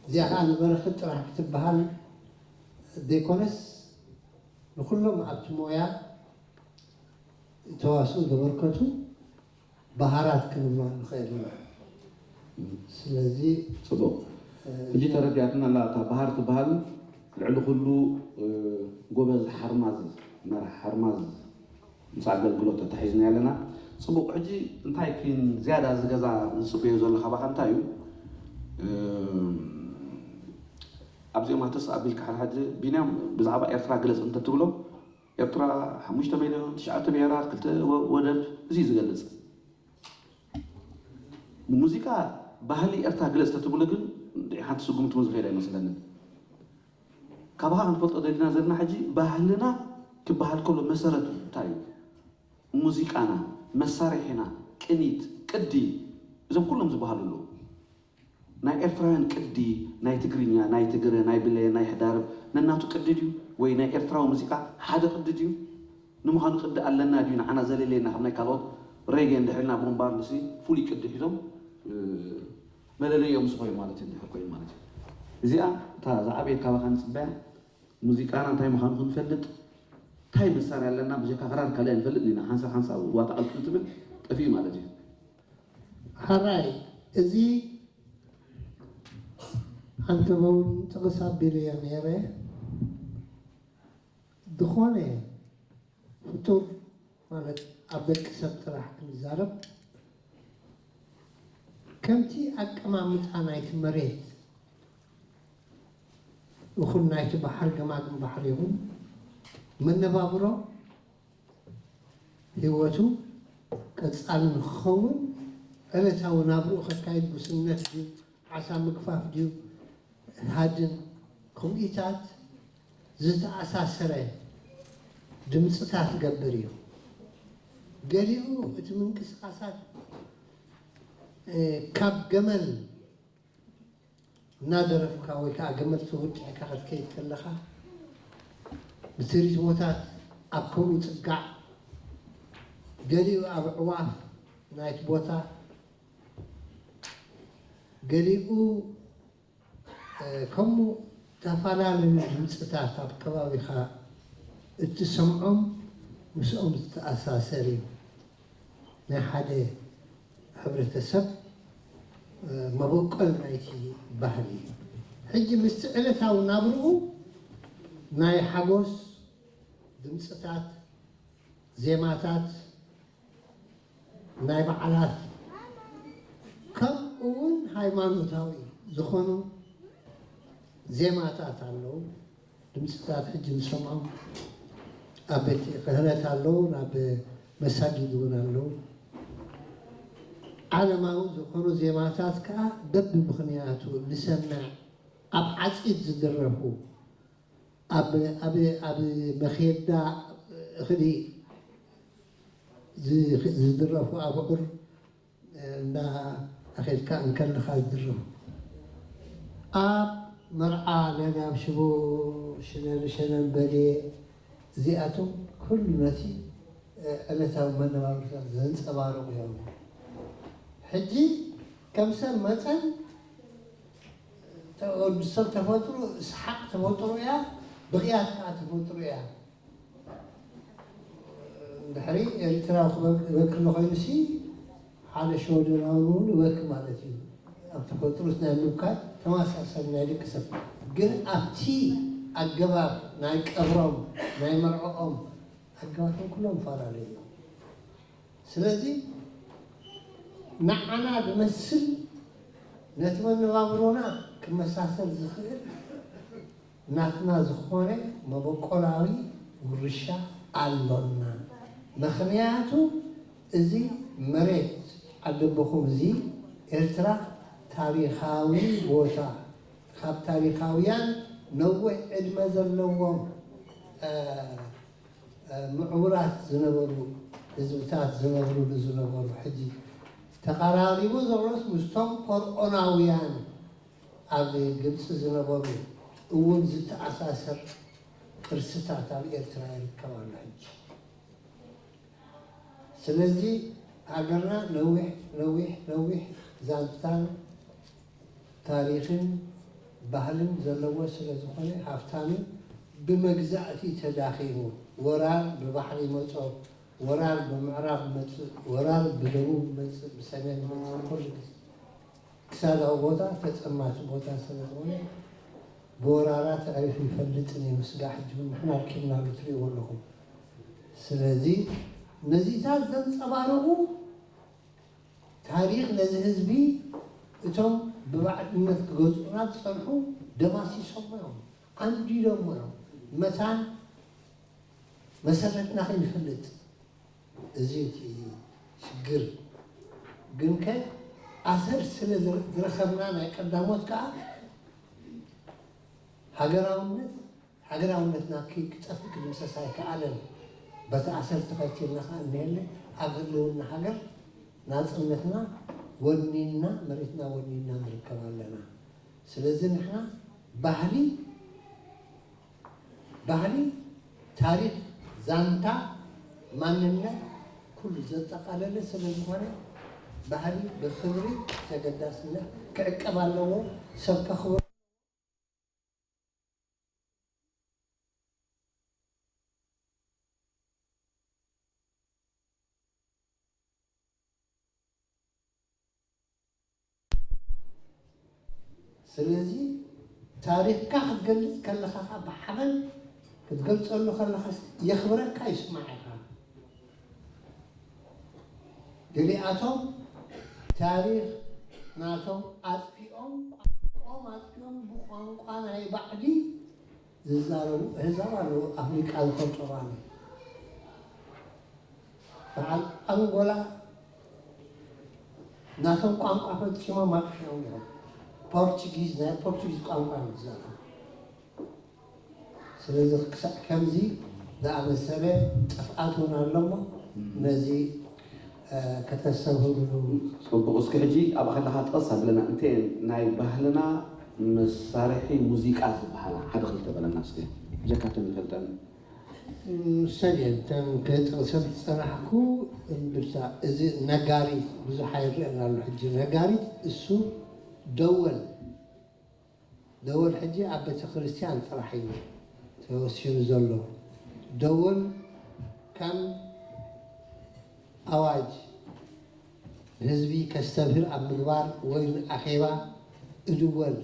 እዚኣ ከዓ ንበረኸት ጥራሕ ክትበሃል ዘይኮነስ ንኩሎም ኣብቲ ሞያ ተዋስኦ ዘበርከቱ በሃራት ክንብሎ ንኽእል ኢና። ስለዚ ፅቡቕ። ሕጂ ተረዲኣትና ኣላ እታ በሃር ትበሃል። ልዕሊ ኩሉ ጎበዝ ሓርማዝ መራሕ ሓርማዝ ምስ ኣገልግሎት ተታሒዝና ኣለና። ፅቡቕ። ሕጂ እንታይ ክን ዝያዳ እዚ ገዛ ዝፅበዮ ዘሎ ካባኻ እንታይ እዩ? ኣብዚኦም ኣተስ ኣቢልካ ሓደ ሓደ ቢንያም ብዛዕባ ኤርትራ ግለፅ እንተትብሎ ኤርትራ ሓሙሽተ ሚልዮን ትሽዓተ ብሄራት ክልተ ወደብ እዚ እዩ ዝገልፅ። ሙዚቃ ባህሊ ኤርትራ ግለፅ ተትብሎ ግን ሓንቲ ስጉምቲ እውን ዝኸይድ ኣይመስለንን። ካባኻ ክንፈልጦ ደሊና ዘለና ሕጂ ባህልና ክበሃል ከሎ መሰረቱ እንታይ እዩ? ሙዚቃና፣ መሳርሒና፣ ቅኒት፣ ቅዲ፣ እዞም ኩሎም ዝበሃሉ ኣለዉ። ናይ ኤርትራውያን ቅዲ፣ ናይ ትግርኛ፣ ናይ ትግረ፣ ናይ ብለየ፣ ናይ ሕዳርብ ነናቱ ቅዲ ድዩ? ወይ ናይ ኤርትራዊ ሙዚቃ ሓደ ቅዲ ድዩ? ንምዃኑ ቅዲ ኣለና ድዩ ንዓና ዘለለየና ካብ ናይ ካልኦት ሬጌ እንድሕር ኢልና ቦምባር ንሲ ፍሉይ ቅዲ ሒዞም መለለዮም ምስ ኮይኑ ማለት እዩ እንድሕር ኮይኑ ማለት እዩ። እዚኣ እታ ዝዓበየት ካባኻ ንፅበያ ሙዚቃና እንታይ ምዃኑ ክንፈልጥ እንታይ መሳርያ ኣለና ብጀካ ክራር ካልእ ኣይንፈልጥ ኢና ሓንሳብ ሓንሳብ ዋጣ ቅልቅል ትብል ጠፊኡ ማለት እዩ። ሓራይ እዚ ኣንተበውን ጥቕስ ኣቢለዮ ነይረ ዝኾነ ፍጡር ማለት ኣብ ደቂ ሰብ ጥራሕ ክንዛረብ ከምቲ ኣቀማምጣ ናይቲ መሬት ይኹን ናይቲ ባሕሪ ገማግም ባሕሪ ይኹን መነባብሮ ህይወቱ ቀፃሊ ንክኸውን ዕለታዊ ናብርኡ ከካይድ ጉስነት ድዩ ዓሳ ምግፋፍ ድዩ ሃድን ከምኡታት ዝተኣሳሰረ ድምፅታት ገብር እዩ። ገሊኡ እቲ ምንቅስቃሳት ካብ ገመል እናደረፍካ ወይ ከዓ ገመል ተወቂዕካ ክትከይድ ከለኻ ብትሪዝሞታት ኣብ ከምኡ ይፅጋዕ። ገሊኡ ኣብ ኣዕዋፍ ናይቲ ቦታ ገሊኡ ከምኡ ዝተፈላለዩ ድምፅታት ኣብ ከባቢኻ እትሰምዖም ምስኦም ዝተኣሳሰር እዩ። ናይ ሓደ ሕብረተሰብ መበቆል ናይቲ ባህሊ እዩ። ሕጂ ምስቲ ዕለታዊ ናብርኡ ናይ ሓጎስ ድምፅታት፣ ዜማታት፣ ናይ በዓላት ከምኡ እውን ሃይማኖታዊ ዝኾኑ ዜማታት ኣለዉ። ድምፅታት ሕጂ ንሰምዖም ኣብ ቤት ክህነት ኣለዉ፣ ናብ መሳጊድ እውን ኣለዉ። ዓለማዊ ዝኾኑ ዜማታት ከዓ በብምኽንያቱ ንሰምዕ። ኣብ ዓፂድ ዝድረፉ፣ ኣብ ኣብ ኣብ መኼዳ እኽሊ ዝድረፉ ኣብዑር እንዳ ኣኼድካ እንከለኻ ዝድረፉ ኣብ መርዓ ነጋብ ሽቦ ሽነን ሸነን በልየ እዚኣቶም ኩሉ ነቲ ዕለታዊ መነባብሮታት ዘንፀባርቑ እዮም። ሕጂ ከም ሰብ መጠን ወዲ ሰብ ተፈጥሮ ሰሓቕ ተፈጥሮ እያ፣ ብቕያት ከዓ ተፈጥሮ እያ። እንድሕሪ ኤርትራዊ ክበክ- ክበኪ እንተኾይኑሲ ሓደ ሸወደናዊ እውን ይበኪ ማለት እዩ። ኣብ ተፈጥሮስ ናይ ምብካይ ተመሳሳሊ ናይ ደቂ ሰብ ግን ኣብቲ ኣገባብ ናይ ቀብሮም ናይ መርዕኦም ኣገባቶም ኩሎም ይፈላለዩ እዮም። ስለዚ ንዓና ዝመስል ነቲ መነባብሮና ክመሳሰል ዝኽእል ናትና ዝኾነ መበቆላዊ ውርሻ ኣሎና። ምኽንያቱ እዚ መሬት ዓደቦኹም እዚ ኤርትራ ታሪኻዊ ቦታ ካብ ታሪኻውያን ነዊሕ ዕድመ ዘለዎም ምዕቡላት ዝነበሩ ህዝብታት ዝነብሩሉ ዝነበሩ ሕጂ ተቐራሪቡ ዘሎስ ምስቶም ፈርዖናውያን ኣብ ግብፂ ዝነበሩ እውን ዝተኣሳሰር ቅርስታት ኣብ ኤርትራ ይርከብ ኣሎ ሕጂ። ስለዚ ሃገርና ነዊሕ ነዊሕ ነዊሕ ዛንታን ታሪኽን ባህልን ዘለዎ ስለ ዝኾነ ሃፍታም እዩ። ብመግዛእቲ ተዳኺሙ፣ ወራር ብባሕሪ ይመጾ፣ ወራር ብምዕራብ ይመጽእ፣ ወራር ብደቡብ ይመጽእ፣ ብሰሜን ይመጽእ፣ ኩሉ ግዜ ክሳዳዊ ቦታ ተጸማቲ ቦታ ስለ ዝኾነ ብወራራት ኣዕሪፉ ይፈልጥን እዩ። ስጋ ሕጂ እውን ንሕና ኣርኪብናሉ ትሪእዎ ኣለኹም። ስለዚ ነዚታት ዘንጸባርቑ ታሪኽ ነዚ ህዝቢ እቶም ብባዕድነት ክገዝኡና ዝጸንሑ ደማሲሶሞ እዮም፣ ኣንዲዶሞ እዮም። መታን መሰረትና ከይንፈልጥ እዚ እቲ ሽግር ግንከ ኣሰር ስለ ዝረ- ዝረኸብና ናይ ቀዳሞት ከዓ ሃገራውነት ሃገራውነትና ክጠፍእ ክድምሰስ ኣይከኣለን። በቲ ኣሰር ተኸቲልና ከዓ እኒሀለ ኣብ ህልውና ሃገር ናፅነትና ወኒንና መሬትና ወኒንና ንርከብ ኣለና። ስለዚ ንሕና ባህሊ ባህሊ፣ ታሪኽ፣ ዛንታ፣ ማንነት ኩሉ ዘጠቓለለ ስለ ዝኾነ ባህሊ ብኽብሪ ተገዳስነት ክዕቀብ ኣለዎ። ሰብ ከኽብሮ ስለዚ ታሪኽካ ክትገልጽ ከለኻ ብሓበን ክትገልጸሉ ከለኻ የኽብረካ ይስማዓካ። ገሊኣቶም ታሪኽ ናቶም ኣጥፊኦም ቋንቋኦም ኣጥፊኦም ብቋንቋ ናይ ባዕዲ ዝዛረቡ ኣህዛብ ኣለዉ ኣፍሪቃ ዝፈልጦ ማለት በዓል ኣንጎላ ናቶም ቋንቋ ፈጺሞም ኣጥፊኦም እዮም። ፖርቹጊዝ ናይ ፖርቹጊዝ ቋንቋ እዮም ዝዛረቡ። ስለዚ ክሳዕ ከምዚ ዝኣመሰለ ጥፍኣት እውን ኣሎ እሞ ነዚ ከተስተብህሉሉ። ፅቡቕ። እስኪ ሕጂ ኣብኣ ከለኻ ጠቕስ ኣብለና እንተ ናይ ባህልና መሳርሒ ሙዚቃ ዝበሃላ ሓደ ክልተ በለና እስኪ። ብጀካቶም ይፈልጠን። ሰብየን ተን ክጥቕሰን ዝፀናሕኩ እምብልታ እዚ ነጋሪት ብዙሕ ኣይረአን ኣሎ። ሕጂ ነጋሪት እሱ ደወል ደወል ሕጂ ኣብ ቤተ ክርስቲያን ጥራሕ እዩ ተወሲኑ ዘሎ። ደወል ከም ኣዋጅ ንህዝቢ ከስተብህል ኣብ ምግባር ወይ ንኣኼባ እድወል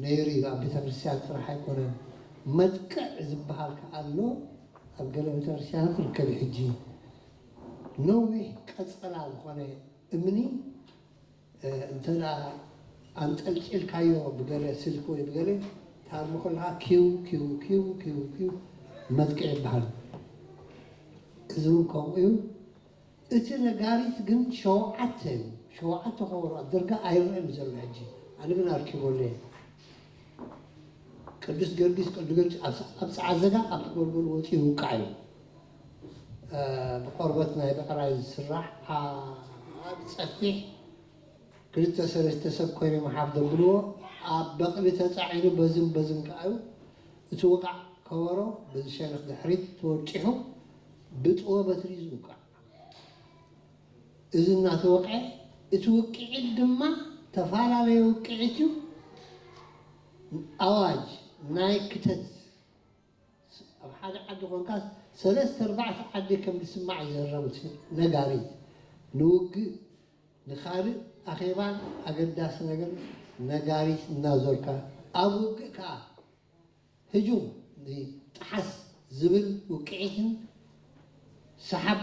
ነይሩ እዩ። ኣብ ቤተ ክርስቲያን ጥራሕ ኣይኮነን። መጥቅዕ ዝበሃል ከኣ ኣሎ። ኣብ ገለ ቤተ ክርስቲያን ክርከብ እዩ። ሕጂ ነዊሕ ቀጸላ ዝኾነ እምኒ እንተ ኣንጠልጢልካዮ ብገለ ስልኪ ወይ ብገለ ታርሞ ከለካ ኪው ኪው ኪው ኪው ኪው መጥቅዕ ይበሃል። እዚ እውን ከምኡ እዩ። እቲ ነጋሪት ግን ሸውዓተ እዩ። ሸውዓተ ከበሮ ኣብ ደርጋ ኣይረአን ዘሎ ሕጂ። ኣነ ግን ኣርኪቦለየ። ቅዱስ ጊዮርጊስ ቅዱስ ጊዮርጊስ ኣብ ጸዓዘጋ ኣብ ተጎልጎል ወፂኡ ይውቃዕ እዩ። ብቆርበት ናይ ብዕራይ ዝስራሕ ዓቢ ጸፊሕ ክልተ ሰለስተ ሰብ ኮይኖም ሓፍ ዘብልዎ ኣብ በቕሊ ተጻዒኑ በዝን በዝን ከኣ እዩ። እቲ ውቃዕ ከበሮ በዚ ሸነኽ ድሕሪት ተወጢሑ ብጥወ በትሪ እዩ ዝውቃዕ። እዚ እናተወቕዐ እቲ ውቅዒት ድማ ተፈላለየ ውቅዒት እዩ። ኣዋጅ ናይ ክተት ኣብ ሓደ ዓዲ ኮንካ ሰለስተ ኣርባዕተ ዓዲ ከም ዝስማዕ ይዘረብ እቲ ነጋሪት። ንውግእ ንኻልእ ኣኼባን ኣገዳሲ ነገር ነጋሪት እናዞርካ ኣብ ውግእ ከኣ ህጁም ጥሓስ ዝብል ውቅዒትን ሰሓብ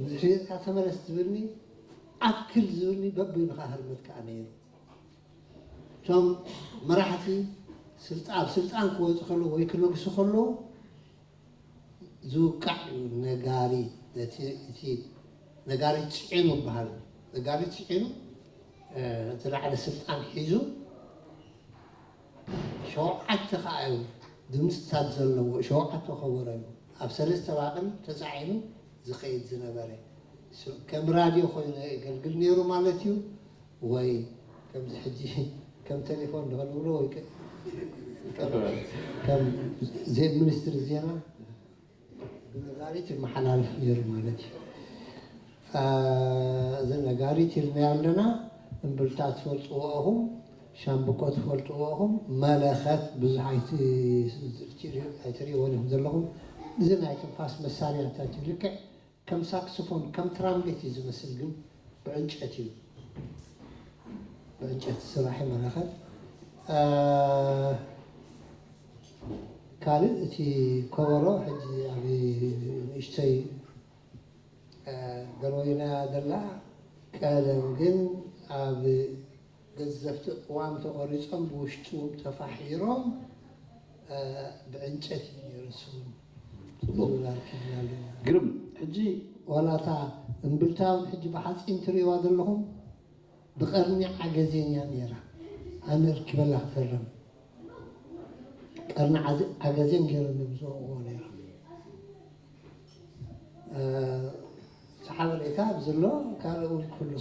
ዝሽየጥካ ተመለስ ዝብልኒ ኣክል ዝብልኒ በብንኻ ህርመት ከኣ ነይሩ። እቶም መራሕቲ ስልጣ ኣብ ስልጣን ክወፁ ከለዉ ወይ ክነግሱ ከለዉ ዝውቃዕ እዩ ነጋሪት። ነቲ እቲ ነጋሪት ጽዒኑ ይበሃል። ነጋሪት ጽዒኑ እቲ ላዕሊ ስልጣን ሒዙ ሸውዓተ ከዓ እዩ ድምፅታት ዘለዎ ሸውዓተ ከበሮ እዩ ኣብ ሰለስተ ባቕል ተፃዒኑ ዝኸይድ ዝነበረ። ከም ራድዮ ኮይኑ የገልግል ነይሩ ማለት እዩ። ወይ ከምዚ ሕጂ ከም ቴሌፎን ዶ ንብሎ ወይ ከም ሚኒስትሪ ዜና ብነጋሪት ይመሓላለፍ ነይሩ ማለት እዩ። እዚ ነጋሪት ኢልና ኣለና። እምብልታ ትፈልጥዎ ኢኹም። ሻምብቆ ትፈልጥዎ ኢኹም። መለኸት ብዙሕ ኣይትሪእዎን ኢኹም ዘለኹም። እዚ ናይ ትንፋስ መሳርያታት እዩ። ልክዕ ከም ሳክስፎን፣ ከም ትራምቤት እዩ ዝመስል፣ ግን ብዕንጨት እዩ። ብዕንጨት ስራሕ መለኸት። ካልእ እቲ ከበሮ ሕጂ ኣብ ንእሽተይ ገርበይና ዘላ፣ ቀደም ግን ኣብ ገዘፍቲ እዋም ተቆሪጾም ብውሽጡ ተፋሒሮም ብዕንጨት እዩ ነይሩ። እሱ እውን ጽቡቕ ኣርኪብና ኣለና። ግርም። ሕጂ ዋላታ እምብልታ እውን ሕጂ ብሓጺን ትርእይዋ ዘለኹም ብቐርኒ ዓገዜን እያ ነይራ። ኣነ ርኪበላ ክፈርም ቀርኒ ዓገዜን ገይሮም ዝወቕዎ ነይሮም። እቲ ሓበሬታ ኣብዚ ኣሎ፣ ካልእ እውን ክህሉ